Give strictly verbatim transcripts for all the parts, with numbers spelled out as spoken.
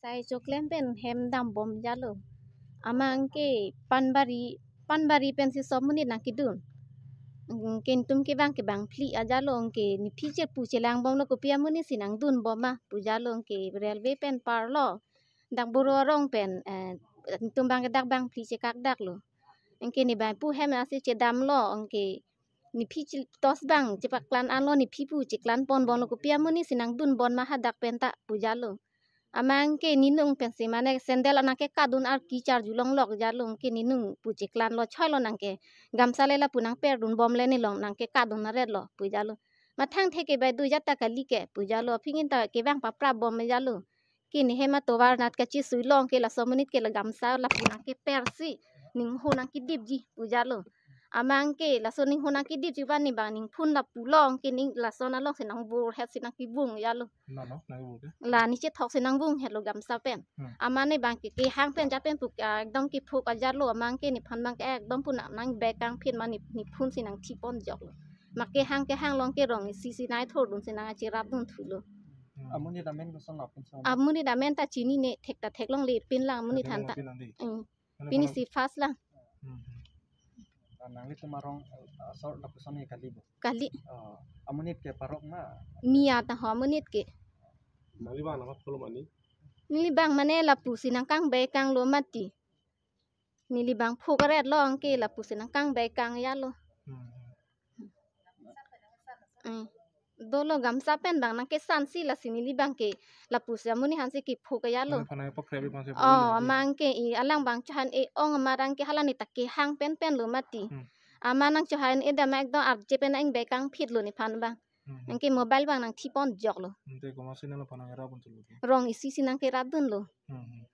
Sai choklem pen hem dambom jalo. Amat anke Panbari, Panbari pensi som monit nangkedun. Anke netum kevang ke bangphli ajalo, anke nephi chepu chelangbomlo, kopi amonit si nangdunbom ma pu jalo, anke railway pen parlo. Dak Boro arong pen, eh, netum abang ke dak bangphli chekak daklo. Anke ne bangpu hem asi chedamlo, anke nephi chi-, tost abang chepaklang anlo, nephi pu cheklang ponbomlo, kopi amonit si nangdunbom ma hadak pen ta pu jalo. Amat anke nenung pensi mane sandal nangkekadun arki charjulong lok jalo, anke nenung pu cheklanglo, choilo nangke gamsa le lapu nangperdunbomle, nelong nangkekadun aretlo pu jalo. Mathang theke bai do jata kali ke pu jalo, aphi ingin ta kevang paprapbom jalo. Ke ne hem atovar nat kachisuilong ke laso amonit ke la gamsa lapu nangkepersi ning ho nangkedipji pu jalo. Amat anke laso ning ho nangkedipji abang ne bang ning phun lapu long ke ning lason alongsi nangvurhetsi nangkevung jalo. Nano, nangvung ke? La ne chethok si nangvunghetlo gamsa pen. Hmm. Amat ne bang ke kehang pen japen pu, ah, ekdom kephuk ajatlo, amat anke nephan abang ke ekdom pu nang, nangbekangphit ma ne, ne phun si nangthipon joklo. Ma kehang kehang long ke rong isi si nai thordun si nangcherapdun thulo. Hmm. Amonit amen koson lo pinso? Amonit amen ta chinine, thek ta theklongle pinlang amonit aphan ta. Theklongle pinlang dei. Hmm. Mane pini kono si first lang. Hmm, hmm. Ah, nanglitum arong, eh, asor lapuson ke kali bo? Kali. Oh, amonit ke parok ma? Mia ta ho amonit ke. Nangli bang nama kolom ani? Neli bang mane lapusi nangkangbekanglo mati. Neli bang phuk aretlo, anke lapusi nangkangbekang jalo. Hmm. Hmm. Dolo gamsa pen bang nangkesansi, lasi neli bang ke lapusi amonit aphansi kephuk jalo. Mane phanang pakrep iphansi. Oh, amat anke i alang bang chohai-e ong amat anke hala ne ta kehang penpenlo mati. Hmm. Amat nangchohai-e dam ekdom arje pen nangkebekangphitlo nephan bang. Hmm. Anke mobile bang nangthipon joklo. Hmm, te komatsi nanglo phanang rapdun thulo? Rong isi si nangkerapdunlo. Hmm, hmm.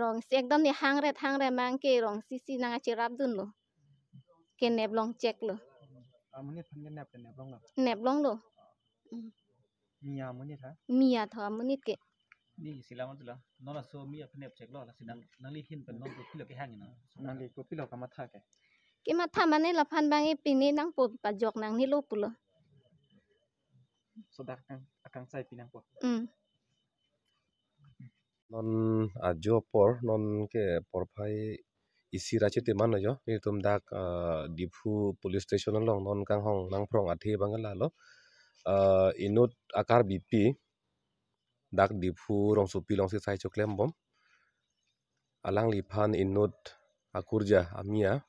Rong isi ekdom ne hangret hangret, amat anke rong isi si nangcherapdunlo. Kenep longcheklo. Amonit aphan kenep, kenep longlo? Nep longlo. Hmm. Mia amonit ha? Mia tho amonit ke. Neli si lam thulo. Non laso mia aphan nepcheklo, lasi nang, nangli ahin pen non kopilo kehang ina? Nangli kopilo kamatha ke? Kematha mane laphan bang e pine nangpo, pajok nangnelo pulo. So dak ang, akang sai pinangpo. Hmm. Non ajo apor, non ke porphai isi ra chitiman lo jo, netum dak, ah, Diphu Police Station along non kanghon nangphrong athe abang lalo. Ah, inut a-Karbipi, dak Diphu rongsopi alongsi sai choklembom. Alangliphan inut akurja amia.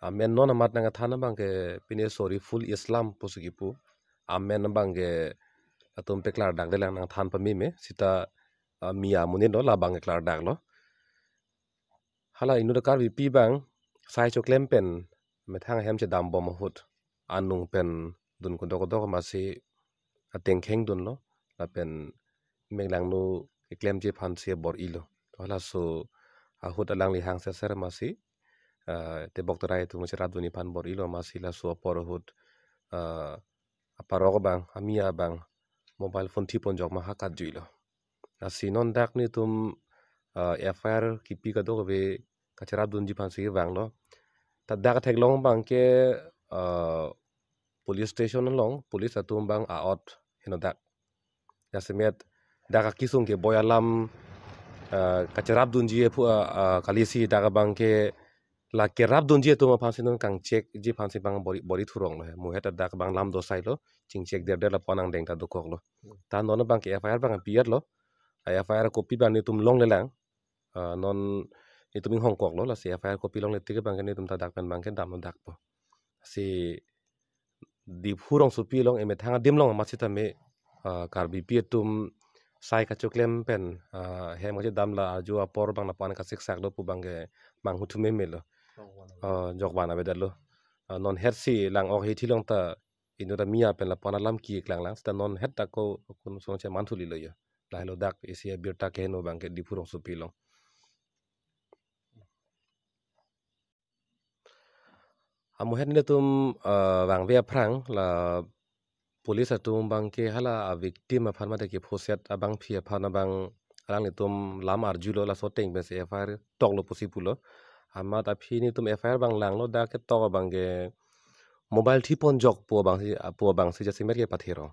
Amen non amat nangkethan abang ke pine Soriful Islam pusi kipu. Amen abang ke latum paklardakdelang, nangthan pameme, sita, ah, mia amonit lo, labang ke klardaklo. Hala inut a-Karbipi abang sai choklem pen methang ahem chedambom ahut, anung pen dun kodok kodok amatsi atengkheng dunlo, lapen meklangno keklemji aphansi bor-ilo. To halaso ahut alangli hangserser amatsi, eh, tebok terai atum cherapdunji aphan bor-ilo amatsi laso apor ahut, eh, aparok abang, amia abang mobile phone thipon jok ma ha katjuilo. Lasi non dak netum, eh, F I R kipi kadokave kacherapdunji aphansi vanglo. Ta dak theklong abang ke, eh, police station along police atum abang a-ot heno dak. Jasemet dak akesung keboi alam, eh, kacherapdunji aphu, eh, eh, kalisi dak abang ke la kerapdunji atum aphansi non kangchekji aphansi bang bor-i, bor-i thuronglo he. Muhet ta dak bang lam dosailo, chingchek derder lapu-an angdeng ta dokoklo. Hmm. Ta non abang ke F I R bang pi-etlo. A-F I R kopi bang netum longlelang. Ah, non netum inghongkoklo, lasi F I R kopi longle tik abang ke netum ta dak pen bang ke damlo dakpo. Si Diphu rongsopi along emethang adim along amat sitame, ah, Karbipi atum sai kachoklem pen, ah, hem kachedam la ajo apor bang lapu-an kasiksak do pu bang ke manghu thu memelo. Ah, jokvan avedetlo. Ah, non hetsi lang-ok hithi along ta inut amia pen lapu-an alam keklang lang, sita non het ta ko kun song cheman thulilo ya. Lahelo dak isi abirta keheno bang ke Diphu rongsopi along. Amuhet netum, eh, vangve aphrang la police atum bang ke hala a-victim aphan mate kephoset abangpi aphan abang alanglitum lam arjulo, laso ateng pensi F I R toklo pusi pulo. Amat aphi netum F I R bang langlo, dak ketok abang ke mobile thipon jok pu abangsi, pu abangsi jasemet ke patherong.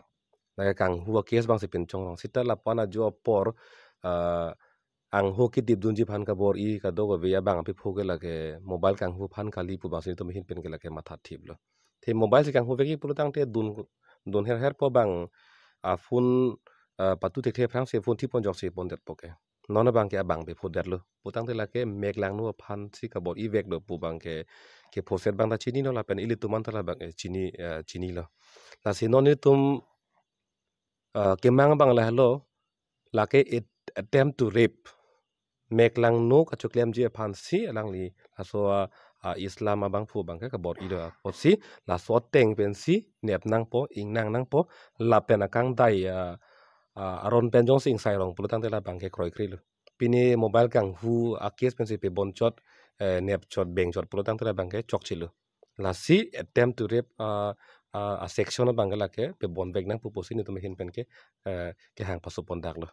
Lake kanghu a-case bangsi pinchongrong. Sita lapu-an ajo apor, eh, angho kedip dunji aphan kabor-i kadokave abang apipho ke lake mobile kanghu aphan kali pu abangsi netum ahin pen ke lake mathathiplo. Te mobile si kanghu vekji pulo tangte dun, dun her her po abang, a phone, a patu thekthe aphrangsi phone thipon ajoksi pondetpo ke. Non abang ke abang apiphodetlo. Pu tangte lake mek langno aphansi kabor-i veklo pu abang ke, kephoset abang ta chinilo lapen ilitum an ta labang, eh, chini, eh, chinilo. Lasi non netum, eh, kemang abang lahelo, lake it-, attempt to rape. Mek langno kachoklemji aphansi alangli laso a, a Islam abangphu abang ke kabor-ilo apotsi laso ateng pensi nep nangpo, ingnang nangpo, lapen akangdai a, a, aron pen jongsi ingsai rong pulo tangte labang ke kroikrelo. Pini mobile kanghu a case pensi pebonchot, eh, nepchot bengchot pulo tangte labang ke chokchelo. Lasi attempt to rape, ah, ah, a section abang ke lake pebon vek nangpo pusi netum ahin pen ke, eh, kehang pasopondaklo.